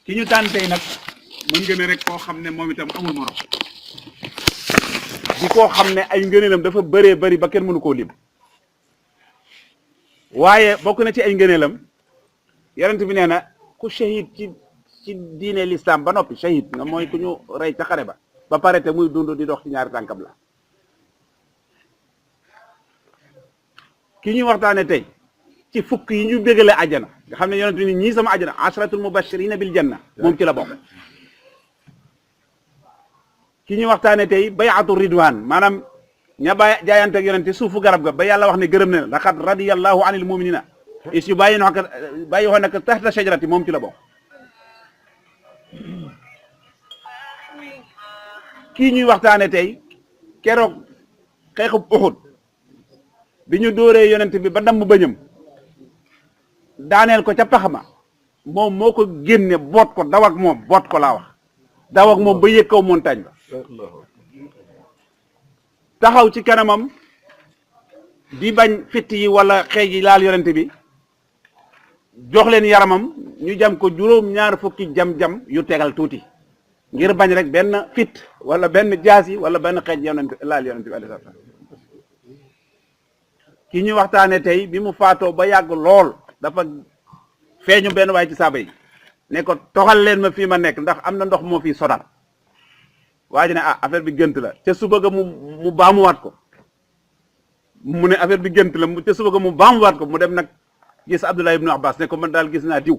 ki ñu tànn tey nag mën nga ne rek koo xam ne moom itam amul morom di koo xam ne ay ngëneelam dafa bëree bëri ba kenn mënu koo lim waaye bokk na ci ay ngëneelam yonent bi nee na ku shahid ci diine l'islam ba noppi shahid nga mooy ku ñu rey ca xare ba pare te muy dund di dox ci ñaari tànkam la ki ñuy waxtaane tey ci fukk yi ñu bégale àjjana nga xam ne yonent bi ni ñii sama àjjana ashratul mubashirina bil janna moom ci la bokk ki ñuy waxtaane tey bay'atu ridwan maanaam ña jaayante ak yonent suufu garab ga ba yàlla wax ne gërëm ne laqad radiyallahu anil muminina is yu bàyyiwoonaka tahta shajarati moom ci la bokk kii ñuy waxtaane tey keroog xeexub Uhud bi ñu dóoree yonent bi ba damm bëñam daaneel ko ca pax ma moom moo ko génne boot ko daw ak moom boot ko laa wax daw ak moom ba yëg kaw montagne ba taxaw ci kanamam di bañ fitt yi wala xeej yi laal yonent bi jox leen yaramam ñu jam ko juróom-ñaar fukki jam-jam yu tegal tuuti ngir bañ rek benn fit wala benn jaasi wala benn xeej yonent laal yonent bi alayhi salaam ki ñuy waxtaane tey bi mu faatoo ba yàgg lool dafa feeñu benn waay ci saaba yi ne ko toxal leen ma fii ma nekk ndax am na ndox moo fii sonal waa ji ne affaire bi gënt la ca suba ga mu baamuwaat ko mu ne affaire bi gënt la ca suba ga mu baamuwaat ko mu dem nag gis Abdullah ibnu Abbas ne ko man daal gis naa diw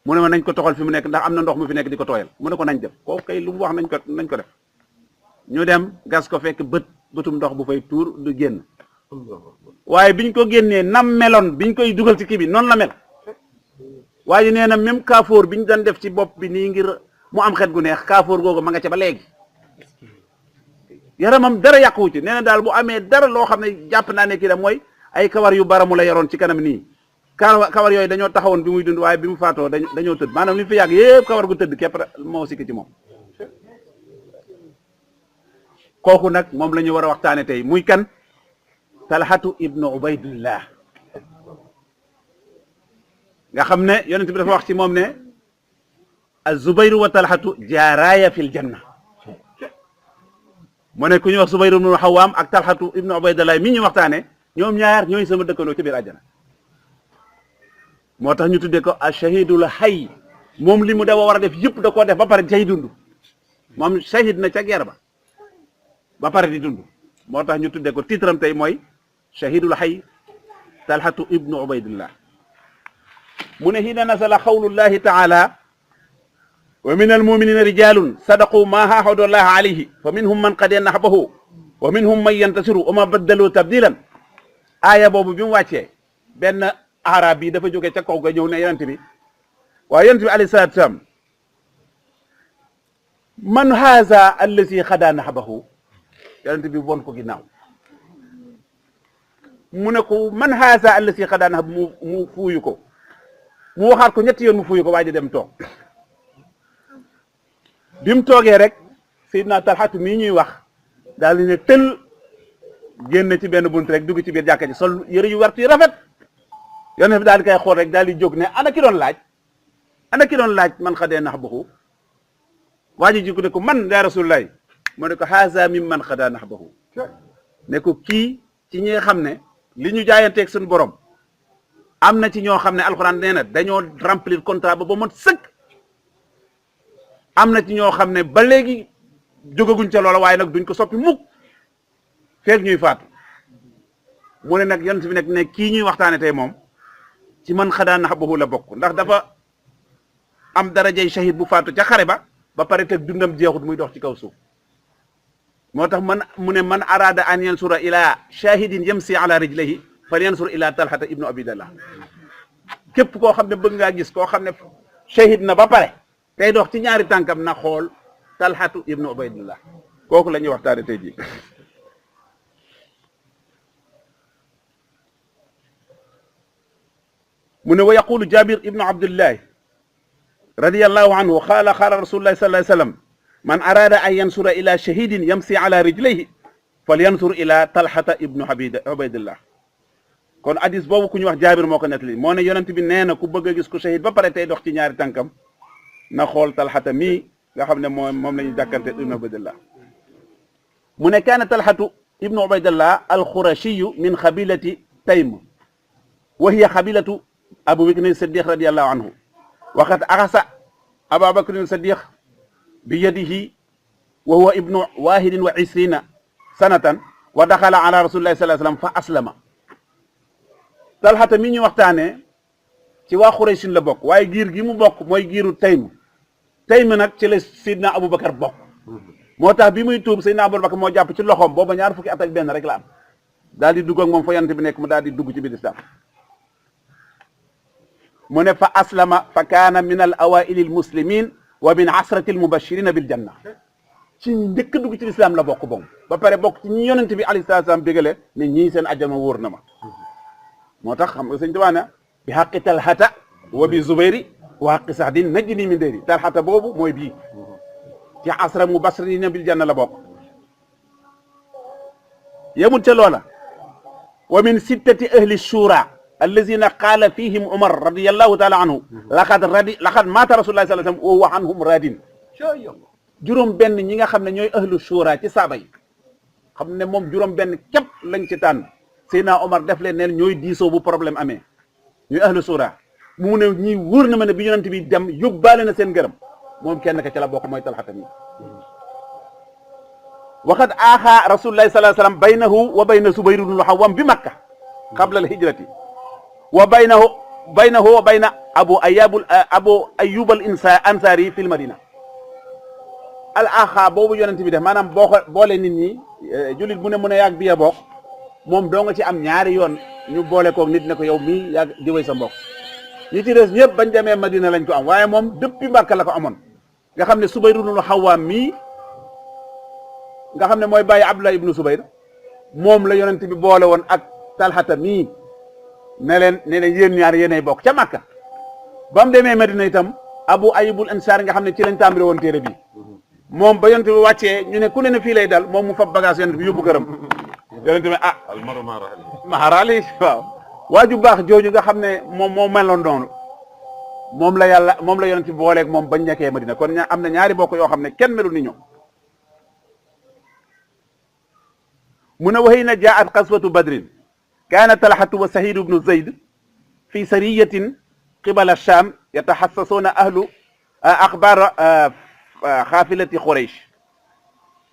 mu ne ma nañ ko toxal fi mu nekk ndax am na ndox mu fi nekk di ko tooyal mu ne ko nañ def kooku kay lu mu wax nañ ko def ñu dem gas ko fekk bëtum ndox bu fay tuur du génn waaye biñ ko génnee nam meloon biñ koy dugal ci kii bi noonu la mel waaye nee na même kaafoor biñ daan def ci bopp bi nii ngir mu am xet gu neex kaafoor googu ma nga ca ba léegi yaramam dara yàquwu ci nee na daal bu amee dara loo xam ne jàpp naa ne kii da mooy ay kawar yu baramu la yoroon ci kanam nii kawar yooyu dañoo taxawoon bi muy dund waaye bi mu faatoo dañoo tëdd maanaam li fi yàgg yëpp kawar gu tëdd képp moo sikki ci moom kooku nag moom la ñu war a waxtaane tey muy kan Talhatu ibnu Ubaydillah nga xam ne yonent bi dafa wax ci moom ne az-Zubayru wa Talhatu jaaraaya fil janna mu ne ku ñuy wax Zubayru ibnu Xawaam ak Talhatu ibnu Ubaydillah mi ñu waxtaane ñoom ñaar ñooy sama dëkkandoo ci biir àjjana moo tax ñu tuddee ko ash-shahidul hayy moom li mu dafa war a def yëpp da koo def ba pare cay dund moom shahid na ca guerre ba pare di dund moo tax ñu tuddee ko titram tey mooy shahidul hayy Talhatu ibnu Ubaydillah mu ne hina nasala qawlullahi taala wa min almuminina rijalun sadaqu ma ahadu llaha alayhi fa minhum man qad nahbahu wa minhum man yantasiru wa ma baddalu tabdilan aaya boobu bi mu wàccee benn arab bi dafa jóge ca kaw ga ñëw ne yonent bi waaye yonent bi alayhi salatu wasalam man haza allazi xada nahbahu yonent bi won ko ginnaaw mu ne ko man haza allazi xada nahbahu mu fuuyu ko mu waxaat ko ñetti yoon mu fuuyu ko waa ji dem toog bi mu toogee rek Seydina Talhatu mii ñuy wax daal di ne tël génn ci benn bunt rek dugg ci biir jàkka ji sol yëre yu wert yu rafet yonent bi daal di koy xool rek daal di jóg ne ana ki doon laaj man xadee nahbahu waa ji ne ko man ya Rasulullah mu ne ko haza mim man xadaa nahbahu ne ko kii ci ñi nga xam ne li ñu jaayanteeg suñu borom am na ci ñoo xam ne alxuraan nee na dañoo remplir contrat ba mot sëkk am na ci ñoo xam ne ba léegi jógaguñ ca loola waaye nag duñ ko soppi mukk feeg ñuy faatu mu ne nag yonent bi nag ne kii ñuy waxtaane tey moom ci man xadaa nahbahu la bokk ndax dafa am darajay shahid bu faatu ca xare ba pare teg dundam jeexut muy dox ci kaw suuf moo tax mu ne man arada an yansura ila shahidin yamsi ala rijlihi fal yansur ila Talhata ibnu Ubaydillah képp koo xam ne bëgg ngaa gis koo xam ne shahid na ba pare tey dox ci ñaari tànkam na xool Talhatu ibnu Ubaydillah kooku la ñuy waxtaane tey jii mu ne wa yaqulu Jabir ibnu Abdullah radiyallahu anhu qaala rasulullahi sallallahu alayhi wa sallam man arada an yansura ila shahidin yamsi ala rijlayhi fal yansur ila Talhata ibnu Ubaydillah kon hadis boobu ku ñu wax Jaabir moo ko nettali moo ne yonent bi nee na ku bëgg a gis ko shahid ba pare tey dox ci ñaari tànkam na xool talxata mii nga xam ne moom la ñu jàkkante ibnu ubaydillah mu ne kaana talxatu ibnu ubaydillah alxurashiyu min xabilati taym wa hiya xabilatu abu bakrin siddiq radiallahu anhu waqad axasa aba bakrin siddiq bi yadihi wa huwa ibnu wahidin wa isrina sanatan wa daxala ala rasulillahi sallallahu alayhi wasallam fa aslama talxata mi ñu waxtaane ci waa Xuraysin la bokk waaye giir gi mu bokk mooy giiru Taym nag ci la Seydina Aboubacar bokk moo tax bi muy tuub Seydina Aboubacar moo jàpp ci loxoom booba ñaar fukki at ak benn rek la am daal di dugg ak moom fa yonent bi nekk mu daal di dugg ci biir islam mu ne fa aslama fa kaana min al awaili al muslimin wa min asrati al mubashirina bil janna ci njëkk dugg ci islam la bokk boobu ba pare bokk ci ñi yonent bi alayhi salaam bégale ne ñii seen ajjana wóor na ma moo tax xam nga sëñ Tuubaa ne bi xaqi talxata wa bi zubayri wa xaqi saxdin najni min déeri talxata boobu mooy bii ci asra mubashirina bil janna la bokk yemul ca loola wa min sittati ahli shura allazina qaala fihim umar radiyallahu taala anhu laqad maata rasulullah sallallahu alayhi wasallam wa huwa anhum radin juróom benn ñi nga xam ne ñooy ahlu shura ci saaba yi xam ne moom juróom benn képp lañ ci tànn Seydina Omar def leen neen ñooy diisoo bu problème amee ñooy ahlu shura mu ne ñi wóor na ma ne bi yonent bi dem yóbbaale na seen gërëm moom kenn ka ca la bokk mooy talxata mi waqad aaxaa rasulullahi sallallahu alayhi wasallam baynahu wa bayna Zubayr ibn al-Awwam bi Makka qabla al-hijrati wa baynahu wa bayna abu ayyub al-ansari fi al-madina al aaxaa boobu yonent bi def maanaam boo ko boole nit ñi jullit bu ne mën a yàgg bi ya bokk moom doo nga ci am ñaari yoon ñu boole koog nit ne ko yow mii yàgg di way sa mbokk ñi ci des ñëpp bañ demee Madina lañ ko am waaye moom depuis Makka la ko amoon nga xam ne Zubayr ibn al-Awwam mii nga xam ne mooy bàyyi Abdullah ibnu Zubayr moom la yonent bi boole woon ak talxata mii ne leen yéen ñaar yéenay bokk ca Makka ba mu demee Madina itam abu ayyubul ansar nga xam ne ci lañ tàmbale woon téere bi moom ba yonent bi wàccee ñu ne ku ne fii lay dal moom mu fab bagage yonent bi yóbbu këram yonent bi maharali waaw waaju baax jooju nga xam ne moom moo meloon noonu moom la yonent bi booleeg moom bañ nekkee Madina kon am na ñaari bokk yoo xam ne kenn melul ni ñoom mu ne wa hiina jaa'at qaswatu badrin kaana talxatu wa sahiid ibnu zayd fi sariyatin qibala sham yataxassasuuna ahlu axbaar xaafilati quraysh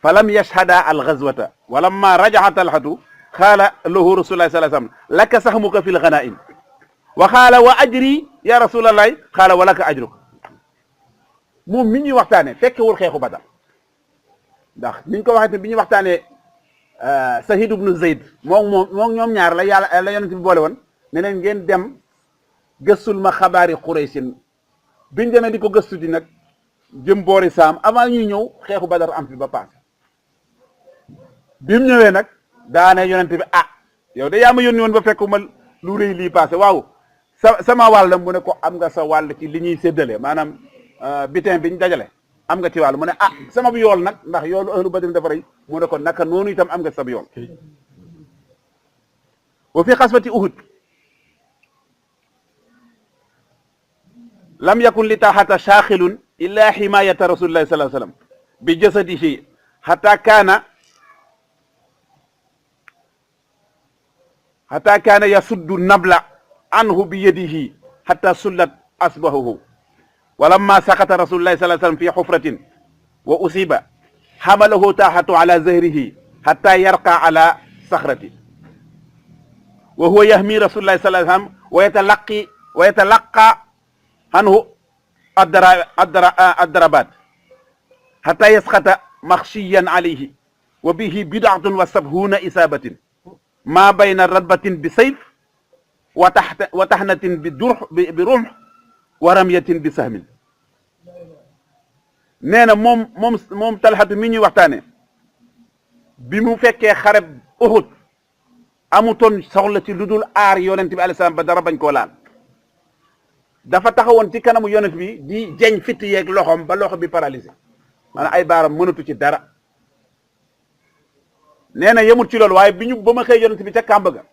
falam yashhada algazwata wa lamma rajaca talxatu qaala lahu rasulullahi sallallahu alayhi wa sallam laka sahmuka fi lganaim wa qaala wa ajri ya rasulallahi qaala wa laka ajruka moom mi ñuy waxtaane fekkewul xeexu Badar ndax niñ ko waxee bi ñuy waxtaanee Sahiid ibnu Zayd moom ñoom ñaar la yonent bi boole woon ne leen ngeen dem gëstul ma xabaari Quraysin biñ demee di ko gëstu di nag jëm boori Saam avant ñuy ñëw xeexu Badar am fi ba paase bi mu ñëwee nag daane yonent bi yow de yaa ma yónni woon ba fekk ma lu rëy lii paase waaw sama wàll mu ne ko am nga sa wàll ci li ñuy séddale maanaam bitin biñ dajale am nga ci wàll mu ne sama bi yool nag ndax yoolu ahlu badrin dafa rëy mu ne ko naka noonu itam am nga sa bi yool wa fi xaswati uhud lam yakun li taxata shaaxilun illa ximayata rasulillahi sallallahu alayhi wasallam bi jasadihi xata kaana yasuddu nabla anhu bi yadihi xata sullat asbahuhu ولما سقط رسول الله صلى الله عليه وسلم في حفرة وأصيب حمله تاحته على زهره حتى يرقى على صخرة وهو يهمي رسول الله صلى الله عليه وسلم ويتلقى عنه الضربات حتى يسقط مخشيا عليه وبه بدعة وسبعون إصابة ما بين رتبة بسيف وتحنة برمح waramyatin bi sahmin nee na moom talxatu mi ñuy waxtaane bi mu fekkee xareb Uhud amutoon soxla ci lu dul aar yonent bi alayhi salaam ba dara bañ koo laal dafa taxawoon ci kanamu yonent bi di jeñ fitt yeeg loxoom ba loxo bi paralysé maanaam ay baaram mënatu ci dara nee na yemul ci loolu waaye ba ma xëy yonent bi ca kàmb ga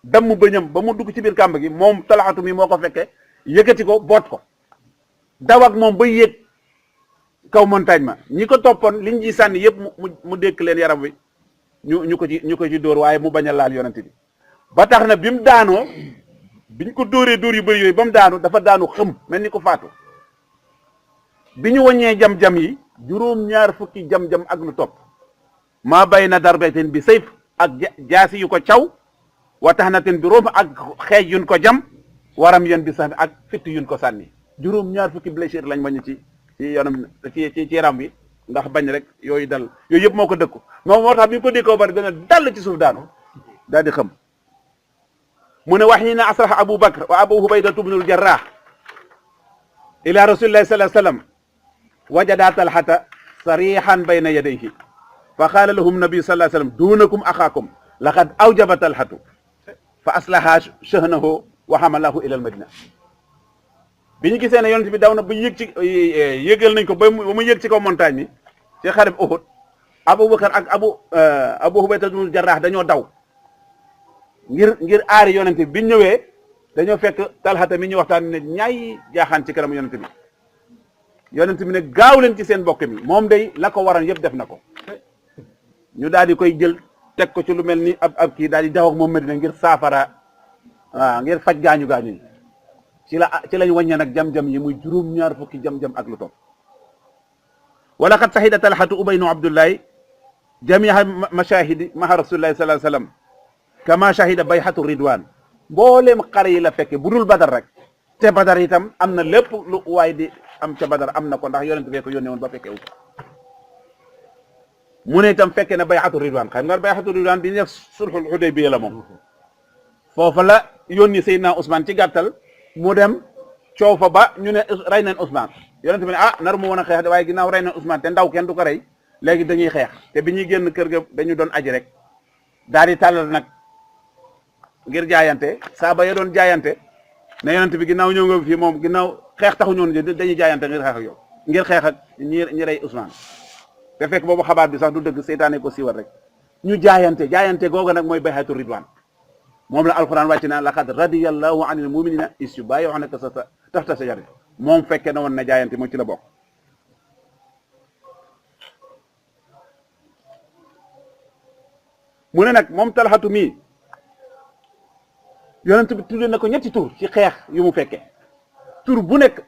damm bëñam ba mu dugg ci biir kàmb gi moom talxatu mi moo ko fekkee yëkkati ko boot ko daw ak moom ba yéeg kaw montagne ma ñi ko toppoon liñ ji sànni yëpp mu dékk leen yaram wi ñu ko ci dóor waaye mu bañ a laal yonent bi ba tax na bi mu daanoo biñ ko dóoree dóor yu bëri yooyu ba mu daanu dafa daanu xëm mel ni ko faatu bi ñu wàññee jam-jam yi juróom-ñaar fukki jam-jam ak lu topp maa bay na darbetin bi sayf ak jaasi yu ko caw wa tax na ten bi room ak xeej yuñ ko jam waram yéen bi sax ak fitt yuñ ko sànni juróom-ñaar fukki blessure lañ wàññi ci yoonam ci yaram bi ndax bañ rek yooyu dal yooyu yëpp moo ko dëkku moo tax bi ko dékkoo bari dana dal ci suuf daanu daal di xam mu ne wax ñi ne asraha Abu Bakr wa Abu Hubaydatu bnul Jarrah ila rasulillahi sallallahu alayhi wasallam wajada Talhata sarihan bayna yadayhi fa qaala lahum nabi sallallahu alayhi wasallam duunakum axaakum laqad awjaba Talhatu fa aslaha shahnahu wa hamalahu ila al madina bi ñu gisee ne yonent bi daw na ba yëg ci yëgal nañ ko ba mu yëg ci kaw montagne bi ci xareb Uhud Abu Bakar ak Abu Hubayda bnul Jarrah dañoo daw ngir aari yonent bi biñ ñëwee dañoo fekk Talhata mi ñu waxtaan ne ñaay jaaxaan ci kanam yonent bi yonent bi ne gaaw leen ci seen mbokk mi moom day la ko waran yëpp def na ko ñu daal di koy jël teg ko ci lu mel ni ab kii daal di daw ak moom Medina ngir saafara waaw ngir faj gaañu yi ci lañ wàññee nag jam-jam yi muy juróom-ñaar fukki jam-jam ak lu topp wala xat sahida Talhatu ubaynu Abdullahi jamiha mashahidi maha rasulillahi sallallahu alayhi wasallam kama shahida bayhatu ridwan mbooleem xare yi la fekke bu dul Badar rek te Badar itam am na lépp lu waay di am ca Badar am na ko ndax yonent bee ko yónnee woon ba fekkee wu mu ne itam fekkee ne bayhatu ridwan xam nga bayhatu ridwan bi ñu def sulhul Hudaybiya la moom foofa la yónni Seydina Ousmane ci gàttal mu dem coow fa ba ñu ne rey nañ Ousmane yonent bi ne nar mu woon a xeex de waaye ginnaaw rey nañ Ousmane te ndaw kenn du ko rey léegi dañuy xeex te bi ñuy génn kër ga dañu doon aji rek daal di tàllal nag ngir jaayante saaba ya doon jaayante ne yonent bi ginnaaw ñëw nga fii moom ginnaaw xeex taxu ñoon dañuy jaayante ngir xeex ak yow ngir xeex ak ñi rey Ousmane te fekk boobu xabaar bi sax du dëgg seytaane ko siiwal rek ñu jaayante googa nag mooy bayhatu ridwan moom la alquran wàcc na laqad radiyallahu anil muminina is yubayi'unaka tahta shajar moom fekke na woon na jaayante moom ci la bokk mu ne nag moom Talhatu mii yonent bi tuddee na ko ñetti tur ci xeex yu mu fekke tur bu nekk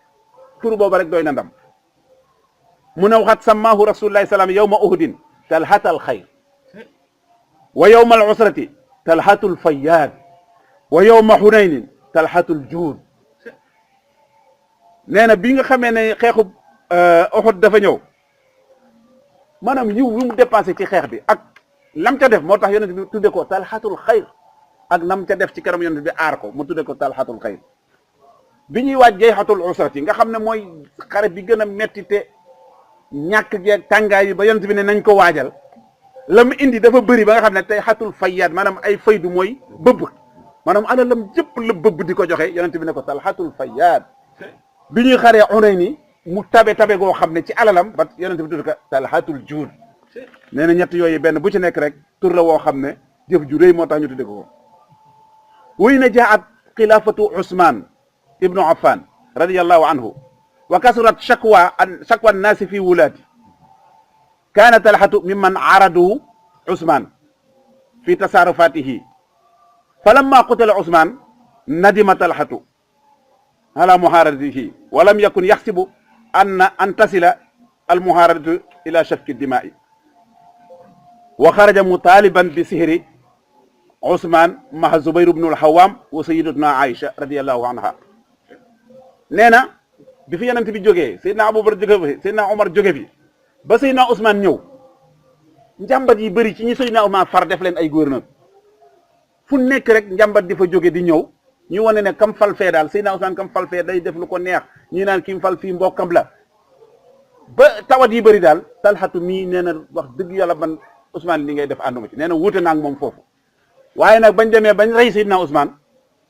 tur booba rek doy na ndam mu ne waxat sammaahu rasulullahi salaam yawma uhudin talhatal xayr wa yawma al usrati talhatul fayyad wa yawma hunaynin talhatul juud nee na bi nga xamee ne xeexu Uhud dafa ñëw maanaam yiw yu mu dépensé ci xeex bi ak lam ca def moo tax yonent bi tudde ko talhatul xayr ak nam ca def ci kanam yonent bi aar ko mu tudde ko talhatul xayr bi ñuy waaj jayhatul usrati nga xam ne mooy xare bi gën a metti te ñàkk geeg tàngaay yi ba yonent bi ne nañ ko waajal la mu indi dafa bëri ba nga xam ne tey xatul fayyaat maanaam ay faydu mooy bëbb maanaam alalam jëpp la bëbb di ko joxe yonent bi ne ko talhatul fayyaat bi ñuy xaree Hunayn mu tabe goo xam ne ci alalam ba yonent bi tudd ko talhatul juud nee na ñett yooyu benn bu ci nekk rek tur la woo xam ne jëf ju rëy moo tax ñu tudde ko wuy na jaat xilaafatu Usmaan ibnu Affan radiyallahu anhu wa kasurat shakwa annaasi fi wulaati kaana Talhatu mimman aradu Usmaan fi tasarufatihi falamma qutila Usmaan nadima Talhatu ala muhaaratihi wa lam yakun yaxsibu an tasila almuhaaradatu ila shafki dimaai wa xaraja mutaliban bi sihri Usmaan maha Zubayr ibnu al-Awwaam wa sayyidatuna Aïcha radiyallahu anha nee na bi fi yonent bi jógee Seydina Abubakar jóge fi Seydina Omar jóge fi ba Seydina Ousmane ñëw njàmbat yi bëri ci ñi Seydina Ousmane far def leen ay gouverneur fu nekk rek njàmbat di fa jóge di ñëw ñu wane ne kam fal fee daal Seydina Ousmane kam fal fee day def lu ko neex ñi naan kim fal fii mbokkam la ba tawat yi bëri daal Talhatu mii nee na wax dëgg yàlla man Ousmane li ngay def ànduma ci nee na wuute naa ak moom foofu waaye nag bañ demee bañ rey Seydina Ousmane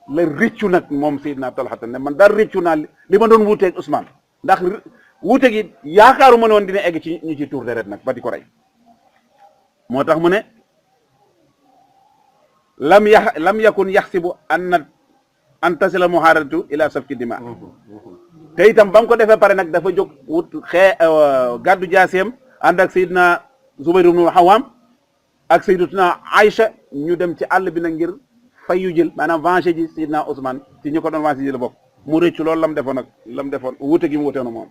la rëccu nag moom Seydina Talhatu ne man daal rëccu naa li ma doon wuuteeg Ousmane ndax wuute gi yaakaaru ma ne woon dina egg ci ñu ci tuur deret nag ba di ko rey moo tax mu ne lam yakun yaxsibu an tasila muhaaratu ila safki dima te itam ba mu ko defee pare nag dafa jóg wut gàddu jaaseem ànd ak Seydina Zubayr ibn Awwam ak Sayyidatuna Aïcha ñu dem ci àll bi nag ngir fayu jël maanaam venger ji Seydina Ousmane ci ñu ko doon venger ji la bokk mu rëccu loolu lam defoon nag lam defoon wuute gi mu wuute na moom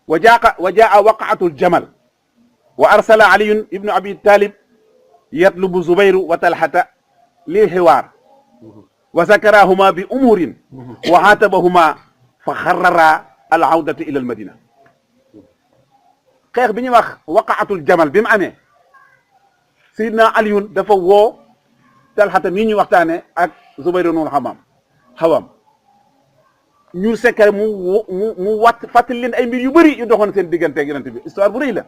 wa jaa waqaatul jamal wa arsala aliyun ibnu abi talib yatlubu zubayru wa talhata lil xiwaar wa zakarahuma bi umurin wa xaatabahuma fa xarrara al awdatu ila al madina xeex bi ñuy wax waqaatul jamal bi mu amee Seydina aliyun dafa woo talhata mii ñu waxtaane ak zubayru nul xawam ñu sekkare mu wat fàttali leen ay mbir yu bëri yu doxoon seen digganteeg yonent bi histoire bu rëy la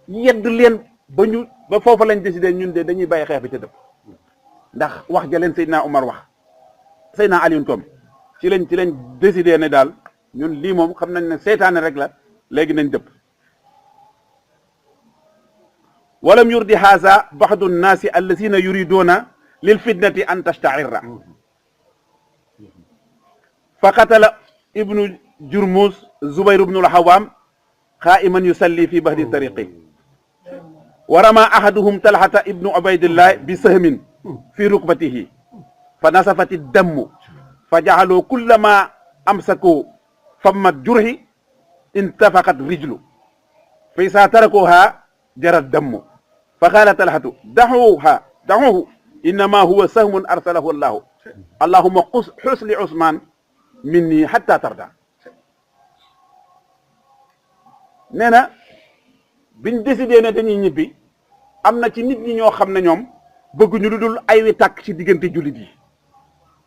yedd leen ba foofa lañ décidé ñun de dañuy bàyyi xeex bi te dëpp ndax wax ja leen Seydina Omar wax Seydina Alioune Tom ci lañ décidé ne daal ñun lii moom xam nañ ne seytaane rek la léegi nañ dëpp walam yurdi haza baxdu nnaasi allazina yuriduna lil fitnati an tasta'irra fa qatala ibnu jurmus zubayr ibnu al-Awwam qaa'iman yusalli fi bahri tariqi wa rama ahaduhum talhata ibnu ubaydillah bi sahmin fi rukbatihi fa nasafat ad-dammu fa ja'alu kullama amsaku famma jurhi intafaqat rijlu fa isa tarakuha jara ad-dammu fa qala talhatu dahuhu innama huwa sahmun arsalahu allahu allahumma hus li usman minni hatta tarda nee na biñ décidé ne dañuy ñibbi am na ci nit ñi ñoo xam ne ñoom bëgguñu lu dul ay wi tàkk ci diggante jullit yi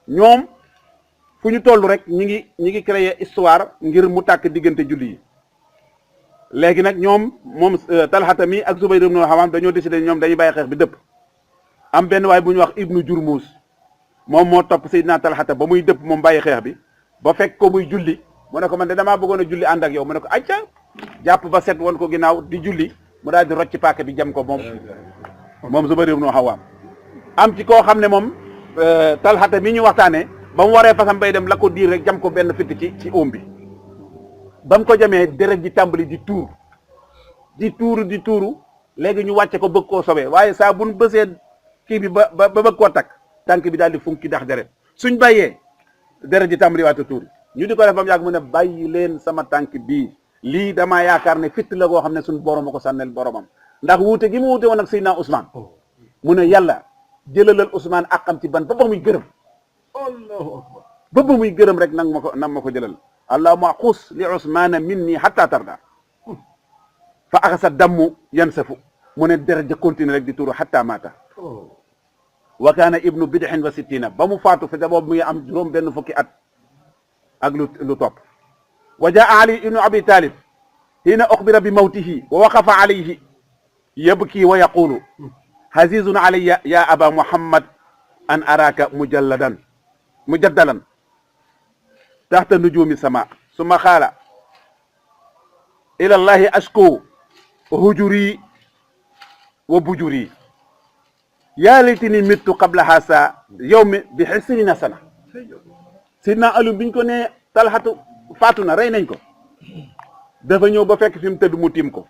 ñoom fu ñu toll rek ñi ngi créer histoire ngir mu tàkk diggante jullit yi léegi nag moom Talhata mi ak Zubayr ibn Awwam dañoo décidé ñoom dañuy bàyyi xeex bi dëpp am benn waay bu ñu wax ibnu Jurmus moom moo topp Seydina Talhata ba muy dëpp moom bàyyi xeex bi ba fekk ko muy julli mu ne ko man de damaa bëggoon a julli ànd ak yow mu ne ko acca jàpp ba set woon ko ginnaaw di julli mu daal di rocc paaka bi jam ko moom Zubayr ibn Awwam am ci koo xam ne moom Talhata mi ñu waxtaanee ba mu waree fasam bay dem la ko diir rek jam ko benn fitt ci óom bi ba mu ko jamee deret ji tàmbali di tuuru léegi ñu wàcce ko bëgg koo sobee waaye saa buñ bësee kii bi ba bëgg koo takk tànk bi daal di funki dax deret suñ bàyyee deret ji tàmbali waata tuuri ñu di ko def ba mu yàgg mu ne bàyyi leen sama tànk bii lii damaa yaakaar ne fitt la goo xam ne suñ borom a ko sànnel boromam ndax wuute gi mu wuute woon ak Seydina Ousmane mu ne yàlla jëlalal Ousmane àqam ci ban ba muy gërëm allahu akbar ba muy gërëm rek nang ma ko jëlal allahumma xus li Ousmane minni hatta tarda fa axasa dammu yansafu mu ne deret ja continue rek di tuuru hatta maata wa kaana ibnu bid'in wa sittina ba mu faatu fi boobu mu ngi am juróom benn fukki at ak lu topp wa jaa ali ibnu abi talib hiina uxbira bi mawtihi wa waqafa alayhi yabki wa yaqulu hazizun alayya ya aba muhammad an araka mujaddalan taxta nujumi sama summa qaala ila allahi ashku hujuri wa bujuri yaa laytani mittu qabla haasa yawmi bi xisrina sana Sidna Ali biñ ko ne Talhatu faatu na rey nañ ko dafa ñëw ba fekk fi mu tëdd mu tiim ko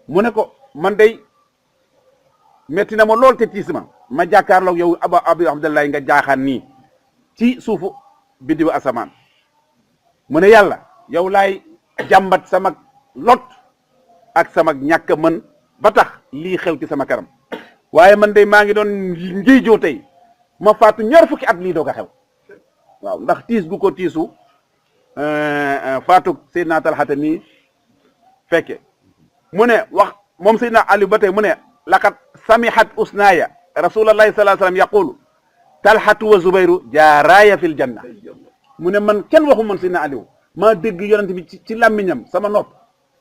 mu ne ko man day metti na ma lool te tiis ma jàkkaarloog yow Abu Abdallah nga jaaxaan nii ci suufu biddiwu asamaan mu ne yàlla yow laay jàmbat sama lot ak sama ñàkk mën ba tax lii xew ci sama kanam waaye man day maa ngi doon ngiijoo tey ma faatu ñaar fukki at lii doog a xew waaw ndax tiis gu ko tiisu faatu Seydina Talhata nii fekke mu ne wax moom Seydina Ali ba tey mu ne laqad samihat usnaya rasulallahi sallallahu alayhi wasallam yaqulu Talhatu wa Zubayru jaaraaya fil janna mu ne man kenn waxu man Seydina Ali maa dégg yonent bi ci làmmiñam sama nopp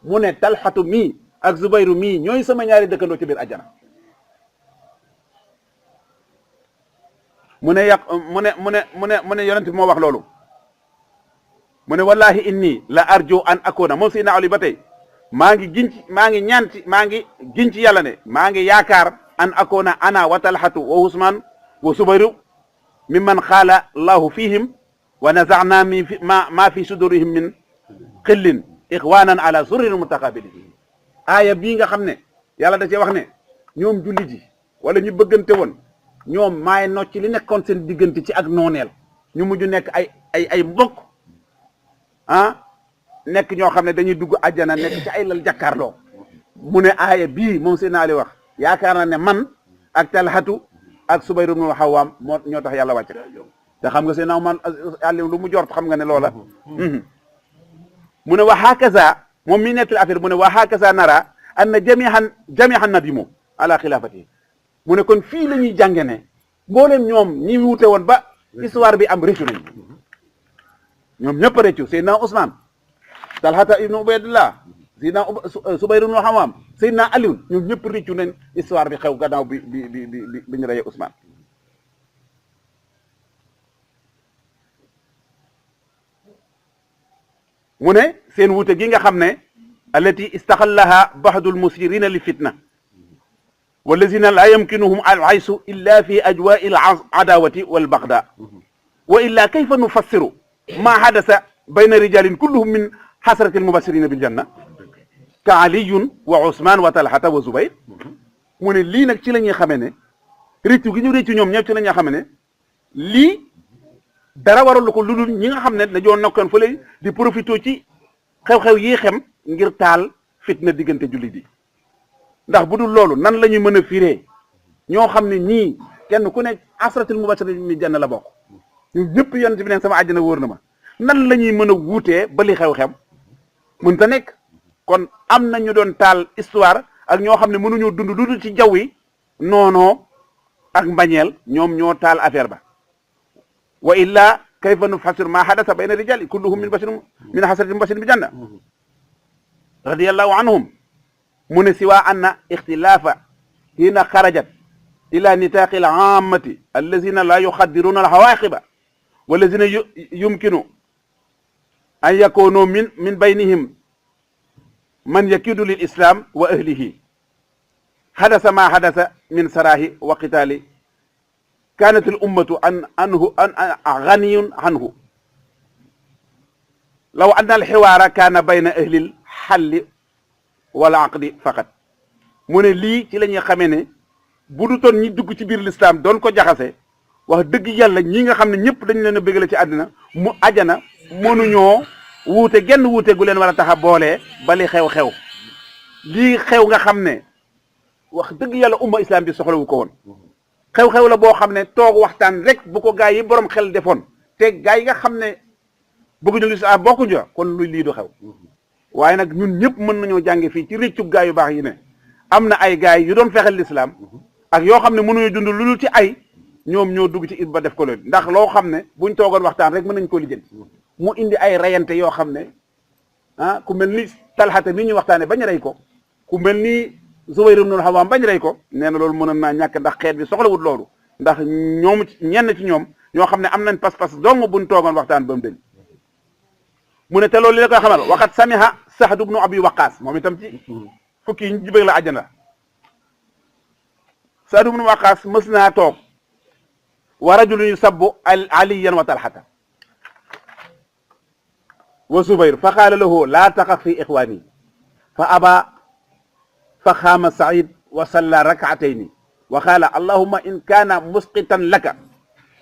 mu ne Talhatu mii ak Zubayru mii ñooy sama ñaari dëkkandoo ci biir àjjana mu ne yonent bi moo wax loolu mu ne wallahi inni la arju an akuna moom Seydina Ali ba tey maa ngi giñ ci yàlla ne maa ngi yaakaar an akuna ana wa Talhatu wa Usman wa Zubayru mimman xaala allahu fihim wa naza'na ma fi sudurihim min xillin ixwanan ala sururin mutaqabilin aaya bii nga xam ne yàlla da cee wax ne ñoom jullit yi wala ñu bëggante woon ñoom maay nocc li nekkoon seen diggante ci ak nooneel ñu mujj nekk ay mbokk nekk ñoo xam ne dañuy dugg àjjana nekk ci ay lal jàkkaarloo mu ne aaya bii moom seen naa li wax yaakaar na ne man ak Talhatu ak Subayr ibn Awwam ñoo tax yàlla wàcc te xam nga seen naaw man àllim lu mu jort xam nga ne loola mu ne wa hakaza moom mi nettali affaire mu ne wa hakaza nara anna jami'an nadimu ala xilaafati mu ne kon fii la ñuy jànge ne mbooleem ñoom ñi wuute woon ba histoire bi am rëccu nañ ñoom ñëpp a rëccu Seydina Ousmane Talhata ibnu Ubaydillah Seydina Subayr ibnu Awwam Seydina Aliou ñoom ñëpp rëccu nañ histoire bi xew gannaaw bi ñu reyee Ousmane mu ne seen wuute gi nga xam ne allati istaxallaha baxdul musirina li fitna wallazina la yumkinuhum al aysu illa fi ajwa'i al adawati wal bagda wa illa kayfa nufassiru ma hadasa bayna rijalin kulluhum min hasrati al mubashirina bil janna ka aliyun wa usman wa talhata wa zubayr mu ne lii nag ci la ñuy xamee ne réccu gi ñu réccu ñoom ñëpp ci la ñuy xamee ne lii dara waral ko lu dul ñi nga xam ne dañoo nokkoon fële di profité ci xew-xew yi xem ngir taal fitna diggante jullit yi ndax bu dul loolu nan la ñuy mën a firee ñoo xam ne ñii kenn ku ne asratul mubashirin bil janna la bokk ñu ñëpp yonent bi ne sama àjjana wóor na ma nan la ñuy mën a wuutee ba li xew-xew mën ta nekk kon am na ñu doon taal histoire ak ñoo xam ne mënuñoo dund lu dul ci jaww yi noonoo ak mbañeel ñoom ñoo taal affaire ba wa illa kayfa nufassir ma hadasa bayna rijali kulluhum min hasratin mubashirin bil janna radiyallahu anhum mu ne siwa anna ixtilaafa hina xarajat ila nitaaqi al aamati allazina la yuxaddiruna al hawaaqiba wallazina yumkinu an yakunu min baynihim man yakidu lil islam wa ahlihi hadasa ma hadasa min sarahi wa qitaali kanat al ummatu anhu ganiyun anhu law anna al xiwaara kaana bayna ahli al xalli wala aqdi faqat mu ne lii ci la ñuy xamee ne bu du toon ñi dugg ci biir l'islam doon ko jaxase wax dëgg yàlla ñi nga xam ne ñëpp dañ leen a bëggale ci àddina mu ajana mënuñoo wuute genn wuute gu leen war a tax a boolee ba li xew-xew lii xew nga xam ne wax dëgg yàlla umma islam bi soxlawu ko woon xew-xew la boo xam ne toog waxtaan rek bu ko gaa yi borom xel defoon te gaa yi nga xam ne bëgguñu l'islam bokkuñu kon lu lii du xew waaye nag ñun ñëpp mën nañoo jànge fii ci réccub gaa yu baax yi ne am na ay gaay yu doon fexel l'islam ak yoo xam ne mënuñu dund lu dul ci ay ñoom ñoo dugg ci it ba def ko loolu ndax loo xam ne buñ toogoon waxtaan rek mën nañ koo lijjanti mu indi ay rayante yoo xam ne ku mel ni Talhata mi ñu waxtaane bañ rey ko ku mel ni Zubayr ibn Awwam bañ rey ko nee na loolu mënoon naa ñàkk ndax xeet bi soxlawut loolu ndax ñoom ñenn ci ñoom ñoo xam ne am nañ pas-pas dong buñ toogoon waxtaan ba mu dañ mu ne te loolu li la koy xamal waqat samiha Sa'd ibn Abi Waqqas moom itam ci fukki yi ñu jibéeg la àjjana Sa'd ibn Waqqas mës naa toog wa rajulun yusabbu aliyan wa talhata wa Zubayr fa qaala lahu laa taqaf fi ixwaani fa aba fa xaama Saïd wa salla rak'atayni wa qaala allahumma in kaana musqitan laka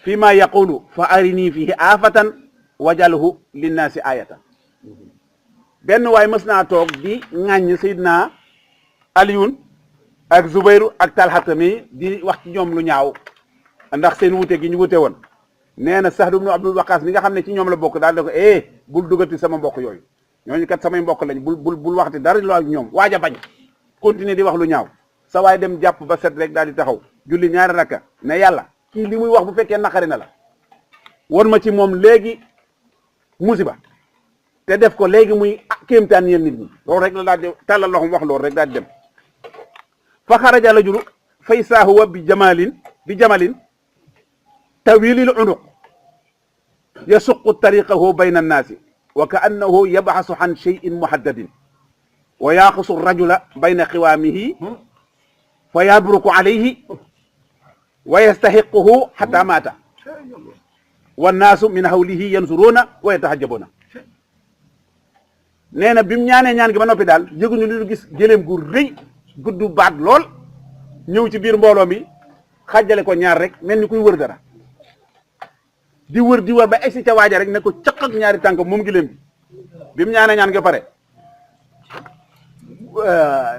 fi ma yaqulu fa arini fihi aafatan wajalhu linnaasi ayatan benn waay mës naa toog di ŋàññ Seydina Aliyun ak Zubayru ak Talhata mi di wax ci ñoom lu ñaaw ndax seen wute gi ñu wute woon nee na Sa'd ibn Abi Waqqas mi nga xam ne ci ñoom la bokk daal di ko bul dugati sama mbokk yooyu ñooñu kat samay mbokk lañ bul waxti dara lu ak ñoom waaj a bañ continuer di wax lu ñaaw sa waay dem jàpp ba set rek daal di taxaw julli ñaari rakka ne yàlla kii li muy wax bu fekkee naqari na la won ma ci moom léegi musiba te def ko léegi muy kéemtaan yéen nit ñi loolu rek la daal di tàllal loxom wax loolu rek daal di dem fa xaraja rajulu fa isaa huwa bi jamalin tawilil unuq yasuqu tariqahu bayna annaasi wa ka annahu yabxasu an cheyin muhaddadin wa yaaqusu rajula bayna xiwaamihi fa yabruku alayhi wa yastaxiquhu xata maata wannaasu min hawlihi yansuruuna wa yatahajjabuuna nee na bi mu ñaanee ñaan gi ba noppi daal yëguñu lu gis gëléem gu rëy gudd baat lool ñëw ci biir mbooloo mi xàjjale ko ñaar rek mel ni kuy wër dara di wër ba egsi ca waaja rek ne ko caq ak ñaari tànk moom gëléem bi mu ñaanee ñaan nga pare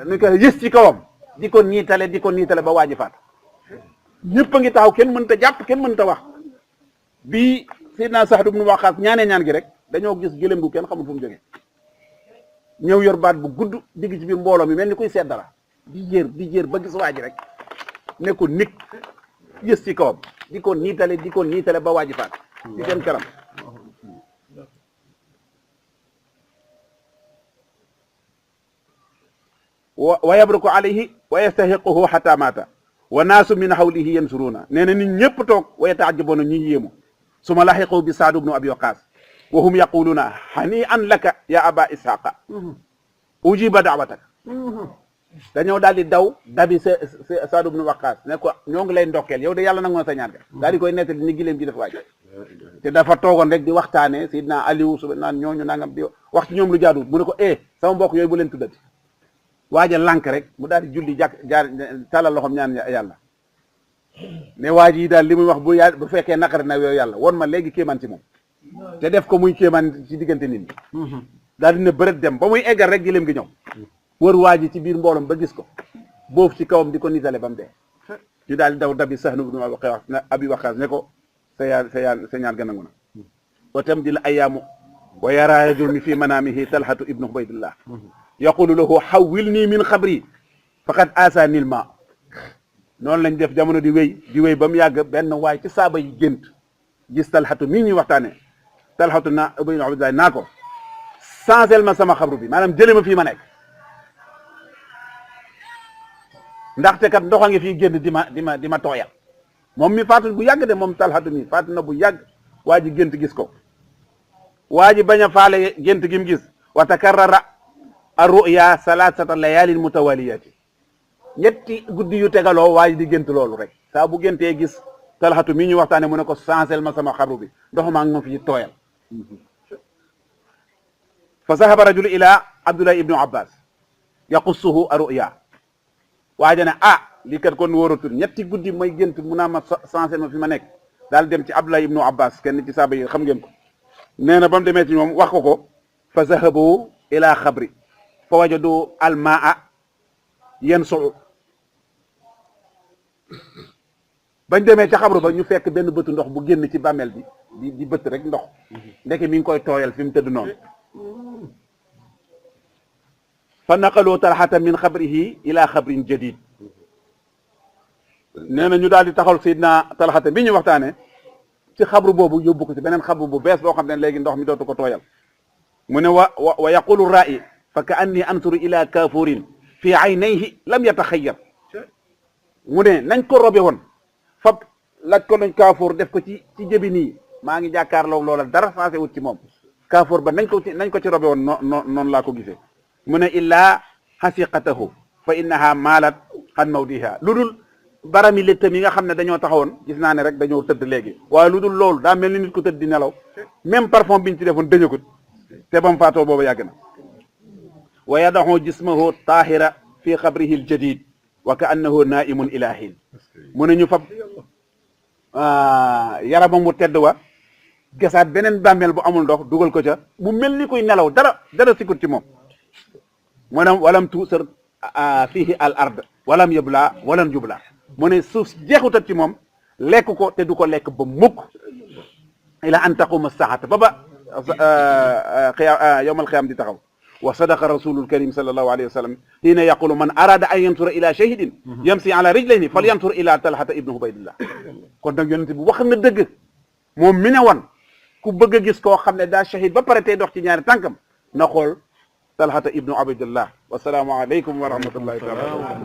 nu ko yës ci kawam di ko niitale ba waaji faat ñëpp a ngi taxaw kenn mënta jàpp kenn mënta wax bii Seydina Saad ibn Waqqaas ñaanee ñaan gi rek dañoo gis gëléem gu kenn xamul fu mu jógee ñëw yor baat bu gudd digg ci biir mbooloo mi mel ni kuy seet dara di jéer ba gis waaji rek ne ko nig yës ci kawam di ko niitale ba waaji faat ci seen kanam wa yabruku alayhi wa yastahiquhu hatta maata wa naasu min hawlihi yansuruuna nee na nit ñëpp toog wa yata'ajjabuuna ñuy yéemu suma lahiqu bi Saad ibn Abi Waqqaas wa hum yaquluuna hani'an laka ya aba ishaqa ujiba da'watak dañoo daal di daw dabi Saad ibn Waqqaas ne ko ñoo ngi lay ndokkeel yow de yàlla nangu na sa ñaan ga daal di koy nettali ni gileem gi def waaj te dafa toogoon rek di waxtaane Sidna Aliou su naan ñooñu nangam di wax ci ñoom lu jaaduwul mu ne ko sama mbokk yooyu bu leen tuddati waaja lànk rek mu daal di julli jaar talal loxom ñaan yàlla ne waaj yi daal li muy wax bu fekkee naqari na yow yàlla won ma léegi kéemaan ci moom te def ko muy kéemaan ci diggante nit ñi daal dina bërët dem ba muy eggal rek gileem gi ñëw wër waa ji ci biir mbooloom ba gis ko boofu ci kawam di ko nitale ba mu dee ñu daal di daw dabi Sahl ibn Abi Waqqaas ne ko sa ñaan ga nangu na wa tamdil ayyaamu wa yara rajulun fi manaamihi Talhatu ibnu Ubaydillah yaqulu lahu hawwilni min xabri faqad asaani l-maa noonu lañ def jamono di wéy ba mu yàgg benn waay ci saaba yi gént gis Talhatu mii ñuy waxtaane Talhatu na ibnu Ubaydillah naa ko changel ma sama xabru bi maanaam jële ma fii ma nekk ndaxte kat ndox a ngi fii génn di ma tooyal moom mi faatu bu yàgg de moom Talhatu mi faatu na bu yàgg waa ji gént gis ko waa ji bañ a faale gént gi mu gis wa takarrara ar-ru'ya salasata layaalin mutawaliyati ñetti guddi yu tegaloo waa ji di gént loolu rek saa bu géntee gis Talhatu mi ñu waxtaane mu ne ko changel ma sama xabru bi ndox maa ngi ma fi tooyal fa zahaba rajulu ila Abdullah ibnu Abbas yaqussuhu ar-ru'ya waaja ne lii kat kon wóoratul ñetti guddi may gént mu naa ma changé ma fi ma nekk daal dem ci Abdullah ibnu Abbas kenn ci saaba yi xam ngeen ko nee na ba mu demee ci ñoom wax ko fa zahabu ila xabri fa wajadu almaa yansu bañ demee ca xabru ba ñu fekk benn bëtu ndox bu génn ci bàmmeel bi di bëtt rek ndox ndeke mi ngi koy tooyal fi mu tëdd noonu fa naqaloo Talhata min xabrihi ila xabrin jadid nee na ñu daal di taxal Seydina Talhata bi ñu waxtaane ci xabru boobu yóbbu ko ci beneen xabru bu bees boo xam ne léegi ndox mi dootu ko tooyal mu ne wa yaqulu ra'i fa ka anni ansuru ila kaafurin fi aynayhi lam yataxayyar mu ne nañ ko robe woon fab laj ko nañ kaafoor def ko ci jëbi nii maa ngi jàkkaarloo loola dara faase wut ci moom kaafoor ba nañ ko ci robe woon noonu laa ko gisee mu ne illaa xasiqatahu fa innaha maalat xan mawdiha lu dul barami léttam yi nga xam ne dañoo taxawoon gis naa ne rek dañoo tëdd léegi waaye lu dul loolu daa mel ni nit ku tëdd di nelaw même parfum biñ ci defoon dañakut te bam faatoo boobu yàgg na wa yadahu jismahu tahira fi xabrihi l jadid wa ka annahu naimun ila hin mu ne ñu fab yaramam mu tedd wa gesaat beneen bàmmeel bu amul ndox dugal ko ca mu mel ni kuy nelaw dara sikut ci moom mu ne walam tuusar fihi al ard walam yabla walam jubla mu ne suuf jeexutat ci moom lekk ko te du ko lekk ba mukk ila an taquma saxata ba yawmal qiyaam di taxaw wa sadaqa rasulul karim sallallahu alayhi wa sallam hiina yaqulu man arada an yansura ila shahidin yamsi ala rijlayni fal yansur ila Talhata ibnu Ubaydillah kon nag yonent bi wax na dëgg moom mi ne woon ku bëgg a gis koo xam ne daa shahid ba pare tey dox ci ñaari tànkam na xool Talhata ibnu Ubaydillah wa salaamu aleykum wa rahmatullahi taala